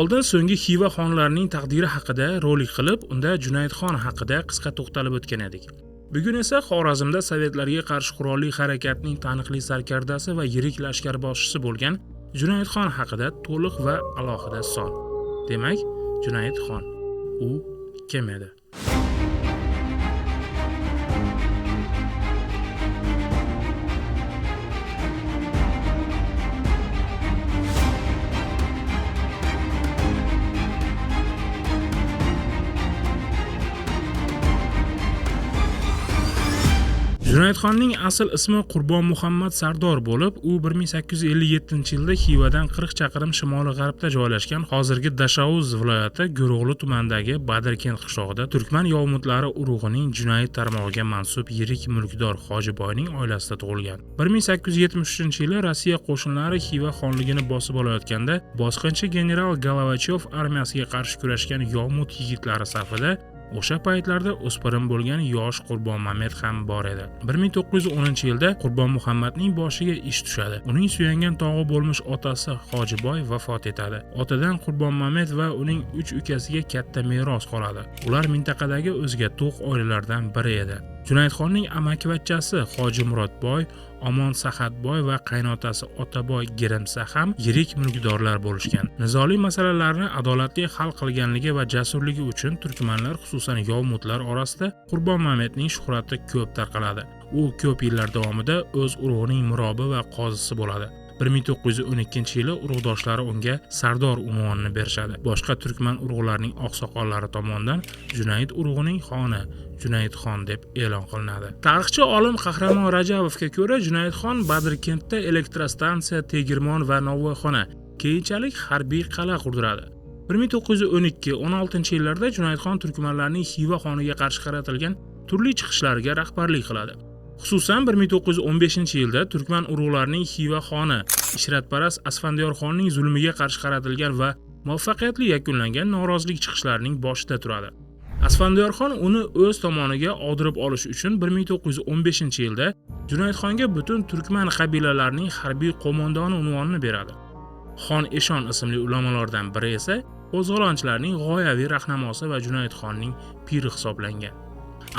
Oldin so'nggi Xiva xonlarining taqdiri haqida rolik qilib, unda Junaydxon haqida qisqa to'xtalib o'tgan edik. Bugun esa Xorazmda sovetlarga qarshi qurolli harakatning taniqli sarkardasi va yirik lashkarboshisi bo'lgan Junaydxon haqida to'liq va alohida son. Demak, Junaydxon u kim edi? Junaydxonning asl ismi Qurbon Muhammad Sardor bo'lib, u 1857-yilda Xivadan 40 chaqirim shimoli-g'arbda joylashgan hozirgi Dashauz viloyati Go'ro'g'li tumanidagi Badrkent qishlog'ida turkman yovmutlari urug'ining Junayd tarmog'iga mansub yirik mulkdor Hojiboyning oilasida tug'ilgan. 1873-yili Rossiya qo'shinlari Xiva xonligini bosib olayotganda bosqinchi general Golovachyov armiyasiga qarshi kurashgan yovmut yigitlari safida o'sha paytlarda o'spirin bo'lgan yosh Qurbon Mamet ham bor edi. 1910-yilda Qurbon Muhammadning boshiga ish tushadi. Uning suyangan tog'i bo'lmish otasi Hojiboy vafot etadi. Otadan Qurbon Mamet va uning 3 ukasiga katta meros qoladi. Ular mintaqadagi o'zga to'q oilalardan biri edi. Junaydxonning amakivachchasi Hoji Murodboy, Omon Sahatboy va qaynotasi Otaboy Girimsa ham yirik mulkdorlar bo'lishgan. Nizoli masalalarni adolatli hal qilganligi va jasurligi uchun turkmanlar, xususan yovmutlar orasida Qurbon Mametning shuhrati ko'p tarqaladi. U ko'p yillar davomida o'z urug'ining murobi va qozisi bo'ladi. 1912-yili urug'doshlari unga Sardor unvonini berishadi. Boshqa turkman urug'larining oqsoqollari tomonidan Junayd urug'ining xoni Junaydxon deb e'lon qilinadi. Tarixchi olim Qahramon Rajabovga ko'ra, Junaydxon Badrkentda elektrostansiya, tegirmon va novvoyxona, keyinchalik harbiy qal'a qurdiradi. 1912-16 yillarda Junaydxon turkmanlarning Xiva xoniga qarshi qaratilgan turli chiqishlariga rahbarlik qiladi. Xususan 1915-yilda turkman urug'larining Xiva xoni ishratparast Asfandiyorxonning zulmiga qarshi qaratilgan va muvaffaqiyatli yakunlangan norozilik chiqishlarining boshida turadi. Asfandiyorxon uni o'z tomoniga og'dirib olish uchun 1915-yilda Junaydxonga butun turkman qabilalarining harbiy qo'mondoni unvonini beradi. Xon Eshon ismli ulamolardan biri esa qo'zg'olonchilarning g'oyaviy rahnamosi va Junaydxonning piri hisoblangan.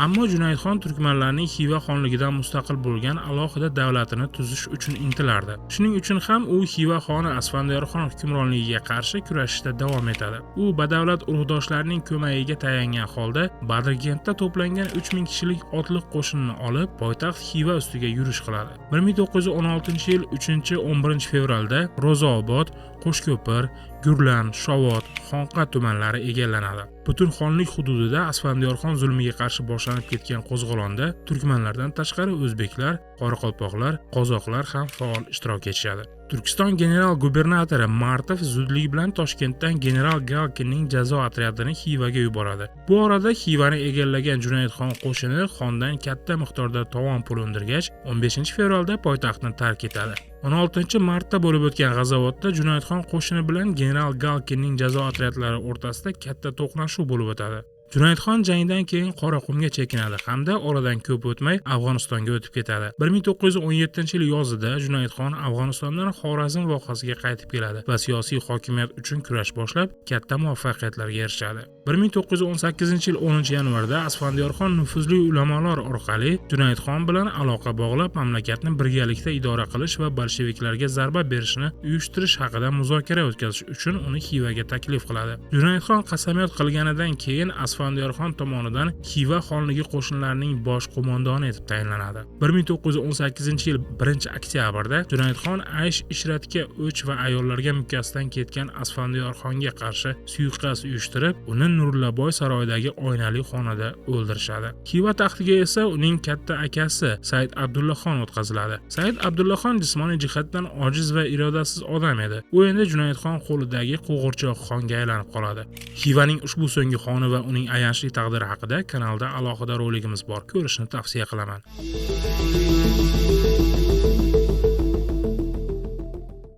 Ammo Junaydxon turkmanlarning Xiva xonligidan mustaqil bo'lgan alohida davlatini tuzish uchun intilardi. Shuning uchun ham u Xiva xoni Asfandiyorxon hukmronligiga qarshi kurashishda davom etadi. U badavlat urug'doshlarining ko'magiga tayangan holda Badrkentda to'plangan 3000 kishilik otliq qo'shinni olib, poytaxt Xiva ustiga yurish qiladi. 1916-yil 3-11 fevralda Ro'zaobod, Qo'shko'pir, Gurlan, Shovot, Xonqa tumanlari egallanadi. Butun xonlik hududida Asfandiyorxon zulmiga qarshi boshlanib ketgan qo'zg'olonda turkmanlardan tashqari o'zbeklar, qoraqalpoqlar, qozoqlar ham faol ishtirok etishadi. Turkiston general gubernatori Martov zudlik bilan Toshkentdan general Galkinning jazo otryadini Xivaga yuboradi. Bu orada Xivani egallagan Junaydxon qo'shini xondan katta miqdorda tovon pul undirgach, 15-fevralda poytaxtni tark etadi. 16-martda bo'lib o'tgan g'azavotda Junaydxon qo'shini bilan general Galkinning jazo otryadlari o'rtasida katta to'qnashuv bo'lib o'tadi. Junaydxon jangdan keyin Qoraqumga chekinadi hamda oradan ko'p o'tmay Afg'onistonga o'tib ketadi. 1917-yil yozida Junaydxon Afg'onistondan Xorazm vohasiga qaytib keladi va siyosiy hokimiyat uchun kurash boshlab, katta muvaffaqiyatlarga erishadi. 1918-yil 10-yanvarda Asfandiyorxon nufuzli ulamolar orqali Junaydxon bilan aloqa bog'lab, mamlakatni birgalikda idora qilish va bolsheviklarga zarba berishni uyushtirish haqida muzokara o'tkazish uchun uni Xivaga taklif qiladi. Junaydxon qasamyod qilganidan keyin Asfandiyorxon tomonidan Xiva xonligi qo'shinlarining bosh qo'mondoni etib tayinlanadi. 1918-yil 1-oktyabrda Junaydxon aysh ishratga o'ch va ayollarga mukkasidan ketgan Asfandiyorxonga qarshi suiqasd uyushtirib, uni Nurllaboy saroyidagi oynali xonada o'ldirishadi. Xiva taxtiga esa uning katta akasi Said Abdullaxon o'tqaziladi. Said Abdullaxon jismoniy jihatdan ojiz va irodasiz odam edi. U endi Junaydxon qo'lidagi qo'g'irchoq xonga aylanib qoladi. Xivaning ushbu so'nggi xoni va uning ayanchli taqdiri haqida kanalda alohida roligimiz bor. Ko'rishni tavsiya qilaman.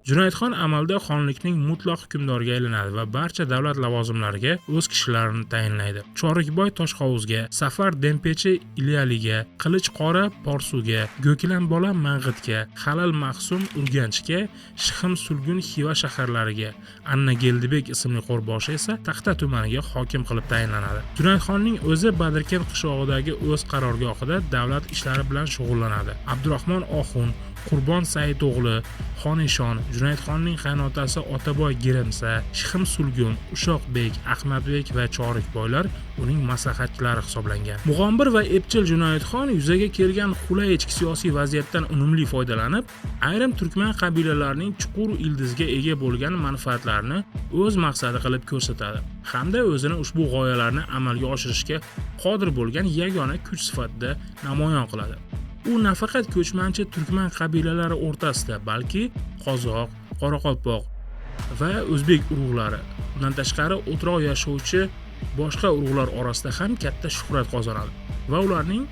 Junaydxon amalda xonlikning mutlaq hukmdoriga aylanadi va barcha davlat lavozimlariga o'z kishilarini tayinlaydi. Chorikboy Toshhovuzga, Safar Dempechi Ilyaliga, Qilich Qora Porsuga, Go'klan Bola Mang'itga, Halil Mahsum Urganchga, Shixim Sulgun Xiva shaharlariga, Anna Geldibek ismli qo'rboshi esa Taxta tumaniga hokim qilib tayinlanadi. Junaydxonning o'zi Badrkent qishlog'idagi o'z qarorgohida davlat ishlari bilan shug'ullanadi. Abdurahmon Oxun, Qurbon Said o'g'li, Xonishon, Junaydxonning qaynotasi Otaboy Girimsa, Shixim Sulgun, Ushoqbek, Ahmadbek va Chorikboylar uning maslahatchilari hisoblangan. Mug'ombir va epchil Junaydxon yuzaga kelgan qulay ichki siyosiy vaziyatdan unumli foydalanib, ayrim turkman qabilalarining chuqur ildizga ega bo'lgan manfaatlarini o'z maqsadi qilib ko'rsatadi hamda o'zini ushbu g'oyalarni amalga oshirishga qodir bo'lgan yagona kuch sifatida namoyon qiladi. U nafaqat ko'chmanchi turkman qabilalari o'rtasida, balki qozoq, qoraqalpoq va o'zbek urug'lari, undan tashqari o'troq yashovchi boshqa urug'lar orasida ham katta shuhrat qozonadi va ularning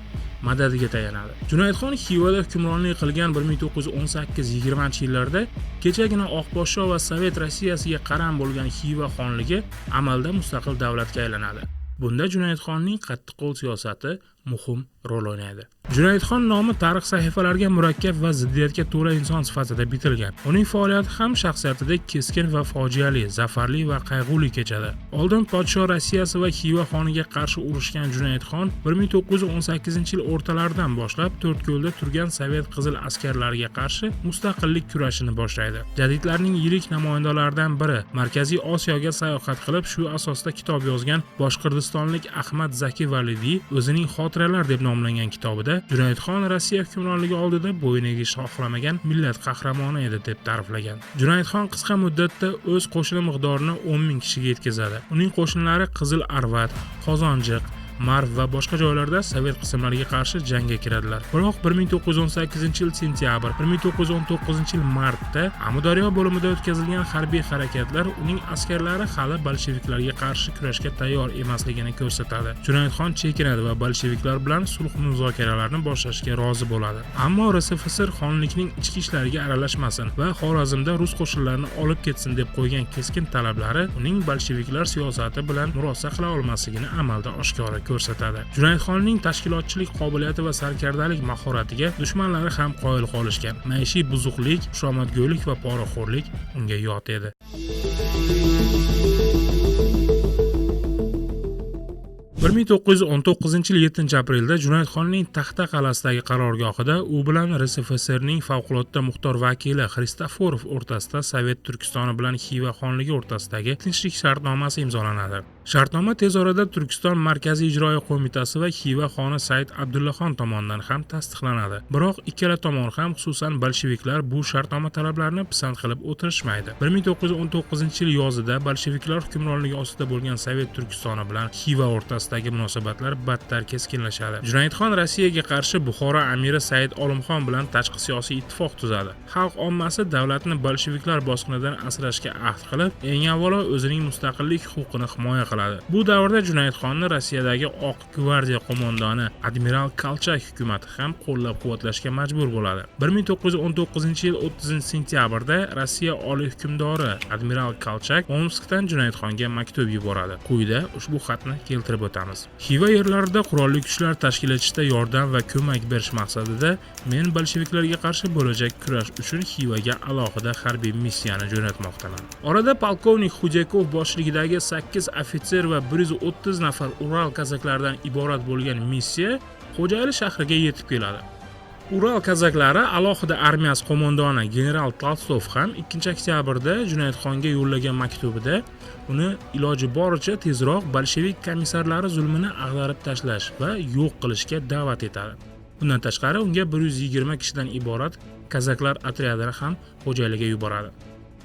madadiga tayanadi. Junaydxon Xivada hukmronlik qilgan 1918-20 yillarda kechagina Oqpodsho va Sovet Rossiyasiga qaram bo'lgan Xiva xonligi amalda mustaqil davlatga aylanadi. Bunda Junaydxonning qattiqqo'l siyosati muhim rol o'ynaydi. Junaydxon nomi tarix sahifalariga murakkab va ziddiyatga to'la inson sifatida bitilgan. Uning faoliyati ham shaxsiyatidek keskin va fojiali, zafarli va qayg'uli kechadi. Oldin podsho Rossiyasi va Xiva xoniga qarshi urushgan Junaydxon 1918-yil o'rtalaridan boshlab To'rtko'lda turgan sovet qizil askarlariga qarshi mustaqillik kurashini boshlaydi. Jadidlarning yirik namoyandalaridan biri, Markaziy Osiyoga sayohat qilib, shu asosda kitob yozgan boshqirdistonlik Ahmad Zaki Validiy o'zining Xotiralar deb nomlangan kitobida Junaydxon Rossiya hukmronligi oldida bo'yin egishni xohlamagan millat qahramoni edi deb ta'riflagan. Junaydxon qisqa muddatda o'z qo'shini miqdorini 10 ming kishiga yetkazadi. Uning qo'shinlari Qizil Arvat, Qozonjiq, Marv va boshqa joylarda sovet qismlariga qarshi jangga kiradilar. Biroq 1918-yil sentyabr, 1919-yil martda Amudaryo bo'limida o'tkazilgan harbiy harakatlar uning askarlari hali bolsheviklarga qarshi kurashga tayyor emasligini ko'rsatadi. Junaydxon chekinadi va bolsheviklar bilan sulh muzokaralarini boshlashga rozi bo'ladi. Ammo RSFSR xonlikning ichki ishlariga aralashmasin va Xorazmda rus qo'shinlarini olib ketsin deb qo'ygan keskin talablari uning bolsheviklar siyosati bilan murosa qila olmasligini amalda oshkora ko'rsatadi. Junaydxonning tashkilotchilik qobiliyati va sarkardalik mahoratiga dushmanlari ham qoyil qolishgan. Maishiy buzuqlik, xushomadgo'ylik va poraxo'rlik unga yot edi. 1919-yil 7 aprelda Junaydxonning Taxta qal'asidagi qarorgohida u bilan RSFSRning favqulodda muxtor vakili Xristoforov o'rtasida Sovet Turkistoni bilan Xiva xonligi o'rtasidagi tinchlik shartnomasi imzolanadi. Shartnoma tez orada Turkiston Markaziy ijroiya qo'mitasi va Xiva xoni Said Abdullaxon tomonidan ham tasdiqlanadi. Biroq ikkala tomon ham, xususan bolsheviklar, bu shartnoma talablarini pisand qilib o'tirishmaydi. 1919-yil yozida bolsheviklar hukmronligi ostida bo'lgan Sovet Turkistoni bilan Xiva o'rtasidagi munosabatlar battar keskinlashadi. Junaydxon Rossiyaga qarshi Buxoro amiri Said Olimxon bilan tashqi siyosiy ittifoq tuzadi. Xalq ommasi davlatni bolsheviklar bosqinidan asrashga ahd qilib, eng avvalo o'zining mustaqillik huquqini himoya qiladi. Bu davrda Junaydxonni Rossiyadagi Oq gvardiya qo'mondoni admiral Kolchak hukumati ham qo'llab-quvvatlashga majbur bo'ladi. 1919-yil 30 sentyabrda Rossiya oliy hukmdori admiral Kolchak Omskdan Junaydxonga maktub yuboradi. Quyida ushbu xatni keltirib o'tamiz. Xiva yerlarida qurolli kuchlar tashkil etishda yordam va ko'mak berish maqsadida men bolsheviklarga qarshi bo'lajak kurash uchun Xivaga alohida harbiy missiyani jo'natmoqdaman. Orada polkovnik Xudyakov boshchiligidagi 8 ofitser va 130 nafar Ural kazaklaridan iborat bo'lgan missiya Xo'jayli shahriga yetib keladi. Ural kazaklari alohida armiyasi qo'mondoni general Tolstov ham 2 oktyabrda Junaydxonga yo'llagan maktubida uni iloji boricha tezroq bolshevik komissarlari zulmini ag'darib tashlash va yo'q qilishga da'vat etadi. Bundan tashqari, unga 120 kishidan iborat kazaklar otryadini ham Xo'jayliga yuboradi.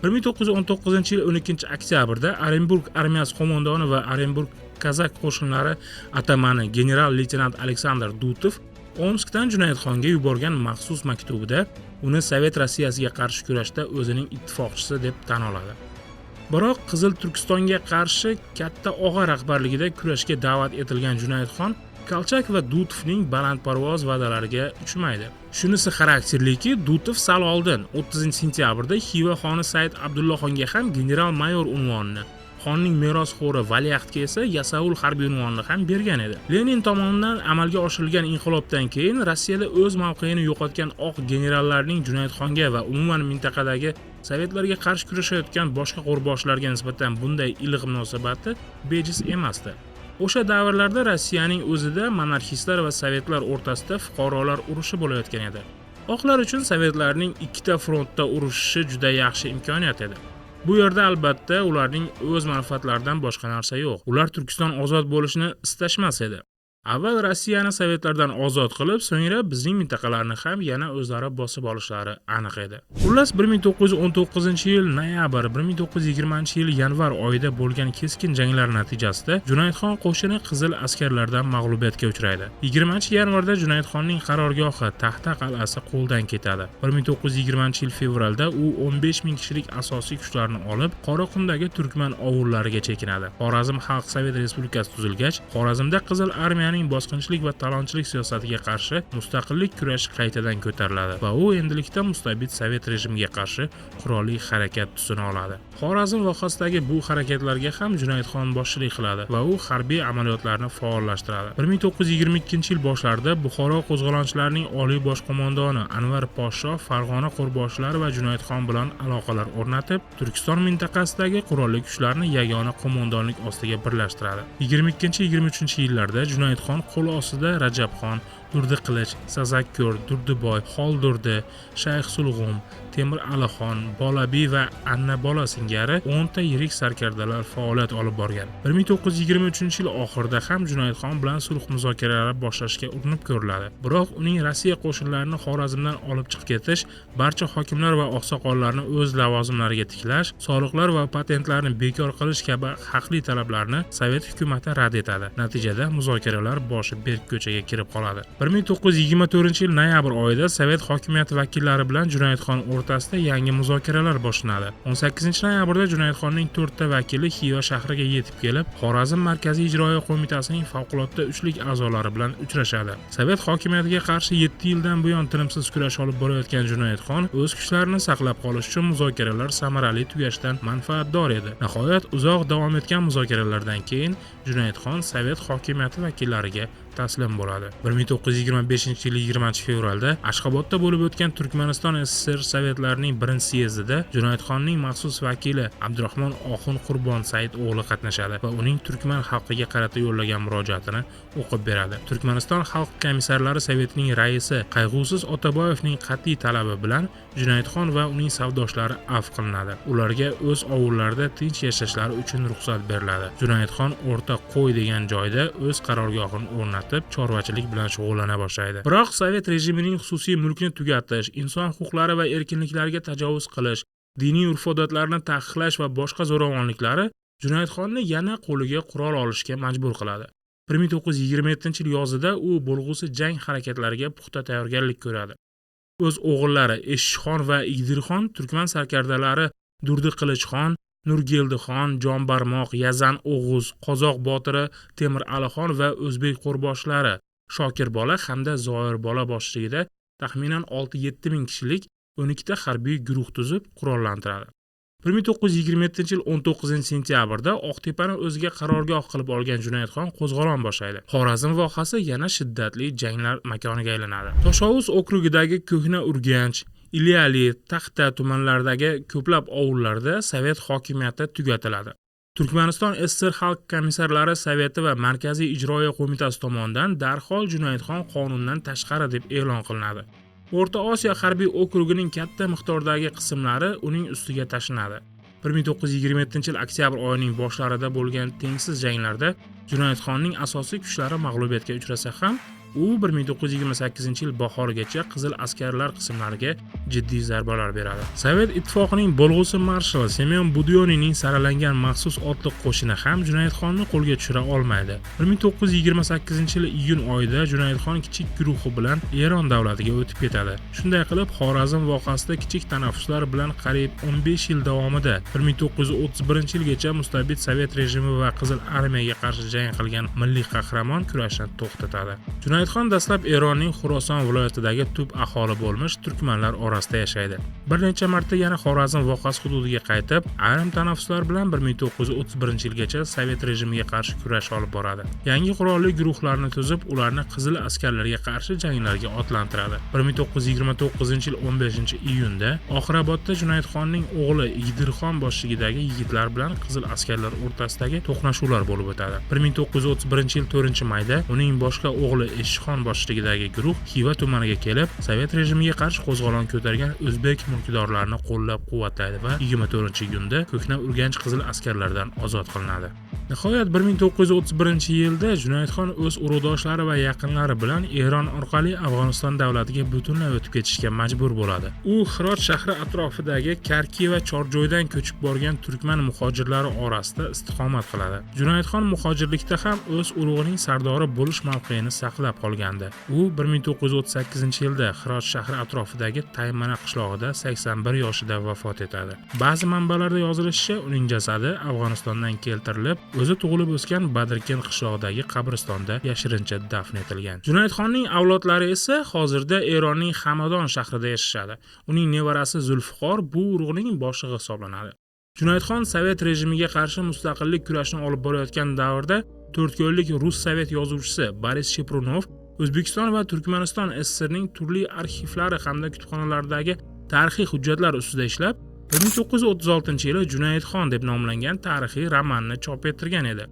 1919 yil 12 oktyabrda Orenburg armiyasi qo'mondoni va Orenburg kazak qo'shinlari atamani general leytenant Aleksandr Dutov Omskdan Junaydxonga yuborgan maxsus maktubida uni Sovet Rossiyasiga qarshi kurashda o'zining ittifoqchisi deb tan oladi. Biroq Qizil Turkistonga qarshi katta og'a rahbarligida kurashga da'vat etilgan Junaydxon Kolchak va Dutovning balandparvoz va'dalariga uchmaydi. Shunisi xarakterliki, Dutov sal oldin 30 sentyabrda Xiva xoni Said Abdullaxonga ham general-mayor unvonini, xonning merosxo'ri valiahdga esa yasovul harbiy unvonini ham bergan edi. Lenin tomonidan amalga oshirilgan inqilobdan keyin Rossiyada o'z mavqeini yo'qotgan oq generallarning Junaydxonga va umuman mintaqadagi sovetlarga qarshi kurashayotgan boshqa qo'rboshilarga nisbatan bunday iliq munosabati bejiz emasdi. O'sha davrlarda Rossiyaning o'zida monarxistlar va sovetlar o'rtasida fuqarolar urushi bo'layotgan edi. Oqlar uchun sovetlarning ikkita frontda urushishi juda yaxshi imkoniyat edi. Bu yerda albatta ularning o'z manfaatlaridan boshqa narsa yo'q. Ular Turkiston ozod bo'lishini istashmas edi. Avval Rossiyani sovetlardan ozod qilib, so'ngra bizning mintaqalarni ham yana o'zlari bosib olishlari aniq edi. Xullas, 1919-yil noyabr, 1920-yil yanvar oyida bo'lgan keskin janglar natijasida Junaydxon qo'shini qizil askarlardan mag'lubiyatga uchraydi. 20-yanvarda Junaydxonning qarorgohi Taxta qal'asi qo'ldan ketadi. 1920-yil fevralda u 15 ming kishilik asosiy kuchlarni olib, Qoraqumdagi turkman ovullariga chekinadi. Xorazm Xalq Sovet Respublikasi tuzilgach, Xorazmda Qizil armiyaning bosqinchilik va talonchilik siyosatiga qarshi mustaqillik kurashi qaytadan ko'tariladi va u endilikda mustabid sovet rejimiga qarshi qurolli harakat tusini oladi. Xorazm vohasidagi bu harakatlarga ham Junaydxon boshchilik qiladi va u harbiy amaliyotlarni faollashtiradi. 1922-yil boshlarida Buxoro qo'zg'olonchilarining oliy bosh qo'mondoni Anvar Poshsho Farg'ona qo'rboshilari va Junaydxon bilan aloqalar o'rnatib, Turkiston mintaqasidagi qurolli kuchlarni yagona qo'mondonlik ostiga birlashtiradi. 22-23 yillarda Junaydxon qo'l ostida Rajabxon, Durdi Qilich, Sazakko'r, Durdiboy, Xoldurdi, Shayx Sulg'um, Temir Alixon, Bolabiy va Annabola singari 10 ta yirik sarkardalar faoliyat olib borgan. 1923-yil oxirida ham Junaydxon bilan sulh muzokaralari boshlashga urinib ko'riladi. Biroq uning Rossiya qo'shinlarini Xorazmdan olib chiqib ketish, barcha hokimlar va oqsoqollarni o'z lavozimlariga tiklash, soliqlar va patentlarni bekor qilish kabi haqli talablarni sovet hukumati rad etadi. Natijada muzokaralar boshi berk ko'chaga kirib qoladi. 1924-yil noyabr oyida sovet hokimiyati vakillari bilan Junaydxon o'rtasida yangi muzokaralar boshlanadi. 18 noyabrda Junaydxonning 4 ta vakili Xiva shahriga yetib kelib, Xorazm Markaziy ijroiya qo'mitasining favqulodda uchlik a'zolari bilan uchrashadi. Sovet hokimiyatiga qarshi 7 yildan buyon tinimsiz kurash olib borayotgan Junaydxon o'z kuchlarini saqlab qolish uchun muzokaralar samarali tugashidan manfaatdor edi. Nihoyat uzoq davom etgan muzokaralardan keyin Junaydxon sovet hokimiyati vakillariga taslim bo'ladi. 1925-yil 20 fevralda Ashxobodda bo'lib o'tgan Turkmaniston SSR Sovetlarining birinchi syezdida Junaydxonning maxsus vakili Abdurahmon Oxun Qurbon Said o'g'li qatnashadi va uning turkman xalqiga qarata yo'llagan murojaatini o'qib beradi. Turkmaniston Xalq komissarlari sovetining raisi Qayg'usiz Otaboyevning qat'iy talabi bilan Junaydxon va uning safdoshlari afv qilinadi. Ularga o'z ovullarida tinch yashashlari uchun ruxsat beriladi. Junaydxon O'rta Qo'y degan joyda o'z qarorgohini o'rnatib, chorvachilik bilan shug'ullana boshlaydi. Biroq sovet rejimining xususiy mulkni tugatish, inson huquqlari va erkinliklariga tajovuz qilish, diniy urf-odatlarni taqiqlash va boshqa zo'ravonliklari Junaydxonni yana qo'liga qurol olishga majbur qiladi. 1927-yil yozida u bo'lg'usi jang harakatlariga puxta tayyorgarlik ko'radi. O'z o'g'illari Eshishxon va Igdirxon turkman sarkardalari Durdi Qilichxon, Nurgeldixon, Jonbarmoq, Yazan O'g'uz, Qozoq botiri Temir Alixon va o'zbek qo'rboshilari Shokir bola hamda Zoir bola boshchiligida taxminan 6-7 ming kishilik 12 ta harbiy guruh tuzib qurollantiradi. 1927-yil 19 sentyabrda Oqtepani o'ziga qarorgoh qilib olgan Junaydxon qo'zg'olon boshlaydi. Xorazm vohasi yana shiddatli janglar makoniga aylanadi. Toshovuz okrugidagi Ko'hna Urganch, Ilyali, Taxta tumanlaridagi ko'plab ovullarda sovet hokimiyati tugatiladi. Turkmaniston SSR Xalq komissarlari soveti va Markaziy ijroiya qo'mitasi tomonidan darhol Junaydxon qonundan tashqari deb e'lon qilinadi. O'rta Osiyo harbiy okrugining katta miqdordagi qismlari uning ustiga tashlanadi. 1927-yil oktyabr oyining boshlarida bo'lgan tengsiz janglarda Junaydxonning asosiy kuchlari mag'lubiyatga uchrasa ham, u 1928-yil bahorigacha qizil askarlar qismlariga jiddiy zarbalar beradi. Sovet Ittifoqining bo'lg'usi marshali Semyon Budyoniyning saralangan maxsus otliq qo'shini ham Junaydxonni qo'lga tushira olmaydi. 1928-yil iyun oyida Junaydxon kichik guruhi bilan Eron davlatiga o'tib ketadi. Shunday qilib, Xorazm vohasida kichik tanaffuslar bilan qariyb 15 yil davomida 1931-yilgacha mustabid sovet rejimi va Qizil armiyaga qarshi jang qilgan milliy qahramon kurashni to'xtatadi. Junaydxon dastlab Eronning Xuroson viloyatidagi tub aholi bo'lmish turkmanlar orasida yashaydi. Bir necha marta yana Xorazm vohasi hududiga qaytib, ayrim tanaffuslar bilan 1931-yilgacha sovet rejimiga qarshi kurash olib boradi. Yangi qurolli guruhlarni tuzib, ularni qizil askarlarga qarshi janglarga otlantiradi. 1929-yil 15-iyunda Oxirobodda Junaydxonning o'g'li Igdirxon boshchiligidagi yigitlar bilan qizil askarlar o'rtasidagi to'qnashuvlar bo'lib o'tadi. 1931-yil 4-mayda uning boshqa o'g'li Eshixon boshchiligidagi guruh Xiva tumaniga kelib, sovet rejimiga qarshi qo'zg'olon ko'targan o'zbek mulkdorlarini qo'llab-quvvatlaydi va 24-iyunda Ko'kna Urganch qizil askarlardan ozod qilinadi. Nihoyat 1931-yilda Junaydxon o'z urug'doshlari va yaqinlari bilan Eron orqali Afg'oniston davlatiga butunlay o'tib ketishga majbur bo'ladi. U Hirot shahri atrofidagi Karki va Chorjoydan ko'chib borgan turkman muhojirlari orasida istiqomat qiladi. Junaydxon muhojirlikda ham o'z urug'ining sardori bo'lish mavqeini saqlab qolgandi. U 1938-yilda Hirot shahri atrofidagi Taymana qishlog'ida 81 yoshida vafot etadi. Ba'zi manbalarda yozilishicha, uning jasadi Afg'onistondan keltirilib, o'zi tug'ilib o'sgan Badrkent qishlog'idagi qabristonda yashirincha dafn etilgan. Junaydxonning avlodlari esa hozirda Eronning Hamadon shahrida yashashadi. Uning nevarasi Zulfiqor bu urug'ning boshlig'i hisoblanadi. Junaydxon sovet rejimiga qarshi mustaqillik kurashini olib borayotgan davrda to'rtko'llik rus sovet yozuvchisi Boris Sheprunov O'zbekiston va Turkmaniston SSRning turli arxivlari hamda kutubxonalaridagi tarixiy hujjatlar ustida ishlab, 1936-yili Junaydxon deb nomlangan tarixiy romanni chop ettirgan edi.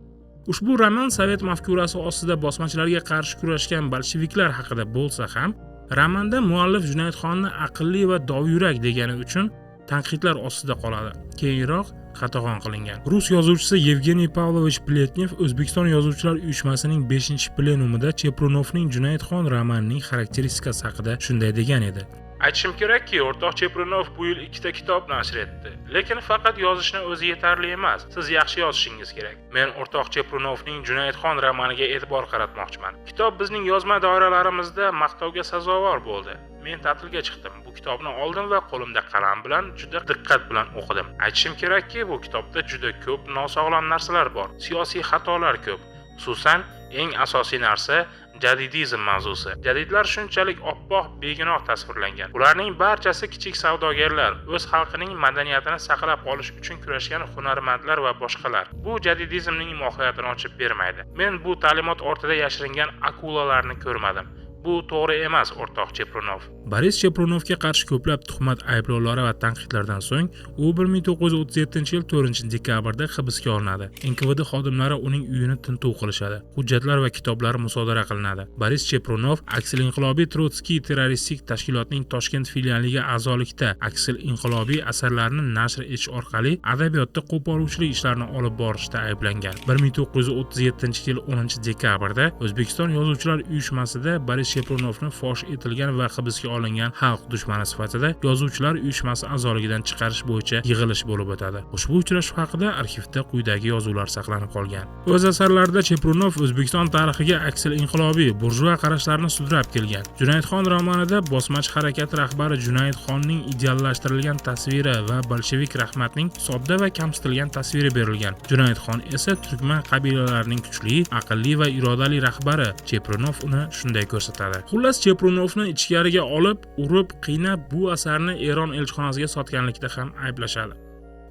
Ushbu roman sovet mafkurasi ostida bosmachilarga qarshi kurashgan bolsheviklar haqida bo'lsa ham, romanda muallif Junaydxonni aqlli va dovyurak degani uchun tanqidlar ostida qoladi. Keyinroq qatag'on qilingan. Rus yozuvchisi Yevgeniy Pavlovich Pletnev O'zbekiston Yozuvchilar uyushmasining 5-plenumida Cheprunovning Junaydxon romanining xarakteristikasi haqida shunday degan edi: "Aytishim kerakki, o'rtoq Cheprunov bu yil ikkita kitob nashr etdi. Lekin faqat yozishni o'zi yetarli emas. Siz yaxshi yozishingiz kerak. Men o'rtoq Cheprunovning Junaydxon romaniga e'tibor qaratmoqchiman. Kitob bizning yozma doiralarimizda maqtovga sazovor bo'ldi. Men ta'tilga chiqdim. Bu kitobni oldim va qo'limda qalam bilan juda diqqat bilan o'qidim. Aytishim kerakki, bu kitobda juda ko'p nosog'lom narsalar bor. Siyosiy xatolar ko'p. Xususan, eng asosiy narsa jadidizm mavzusi. Jadidlar shunchalik oppoq, begunoh tasvirlangan. Ularning barchasi kichik savdogarlar, o'z xalqining madaniyatini saqlab qolish uchun kurashgan hunarmandlar va boshqalar. Bu jadidizmning mohiyatini ochib bermaydi. Men bu ta'limot ortida yashiringan akulalarni ko'rmadim. Bu to'g'ri emas, o'rtoq Cheprunov." Boris Cheprunovga qarshi ko'plab tuhmat ayblovlari va tanqidlardan so'ng u 1937-yil 4-dekabrda hibsga olinadi. NKVD xodimlari uning uyini tintuv qilishadi. Hujjatlar va kitoblar musodara qilinadi. Boris Cheprunov aksil-inqilobiy Trotskiy terroristik tashkilotning Toshkent filialiga a'zolikda, aksil-inqilobiy asarlarni nashr etish orqali adabiyotda qo'poruvchilik ishlarini olib borishda ayblangan. 1937-yil 10-dekabrda O'zbekiston Yozuvchilar uyushmasida Boris Cheprunovni fosh etilgan va hibsga olingan xalq dushmani sifatida Yozuvchilar uyushmasi a'zoligidan chiqarish bo'yicha yig'ilish bo'lib o'tadi. Ushbu uchrashuv haqida arxivda quyidagi yozuvlar saqlanib qolgan. O'z asarlarida Cheprunov O'zbekiston tarixiga aksil-inqilobiy, burjua qarashlarni sudrab kelgan. Junaydxon romanida bosmachi harakati rahbari Junaydxonning ideallashtirilgan tasviri va bolshevik rahmatning sodda va kamsitilgan tasviri berilgan. Junaydxon esa turkman qabilalarining kuchli, aqlli va irodali rahbari. Cheprunov uni shunday ko'rsatadi. Xullas, Cheprunovni ichkariga olib, urib, qiynab, bu asarni Eron elchixonasiga sotganlikda ham ayblashadi.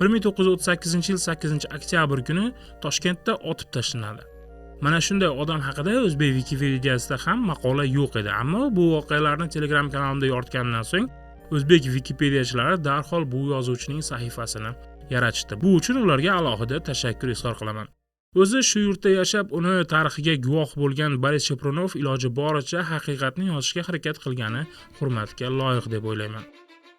1938-yil 8 oktyabr kuni Toshkentda otib tashlanadi. Mana shunday odam haqida o'zbek Wikipediasida ham maqola yo'q edi, ammo bu voqealarni Telegram kanalimda yoritganimdan so'ng o'zbek wikipediachilari darhol bu yozuvchining sahifasini yaratishdi. Bu uchun ularga alohida tashakkur izhor qilaman. O'zi shu yurtda yashab, uni tarixiga guvoh bo'lgan Boris Cheprunov iloji boricha haqiqatni yozishga harakat qilgani hurmatga loyiq deb o'ylayman.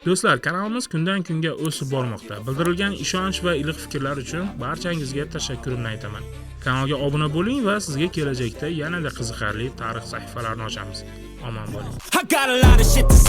Do'stlar, kanalimiz kundan kunga o'sib bormoqda. Bildirilgan ishonch va iliq fikrlar uchun barchangizga tashakkurimni aytaman. Kanalga obuna bo'ling va sizga kelajakda yanada qiziqarli tarix sahifalarini ochamiz. Omon bo'ling. I got a lot of shit to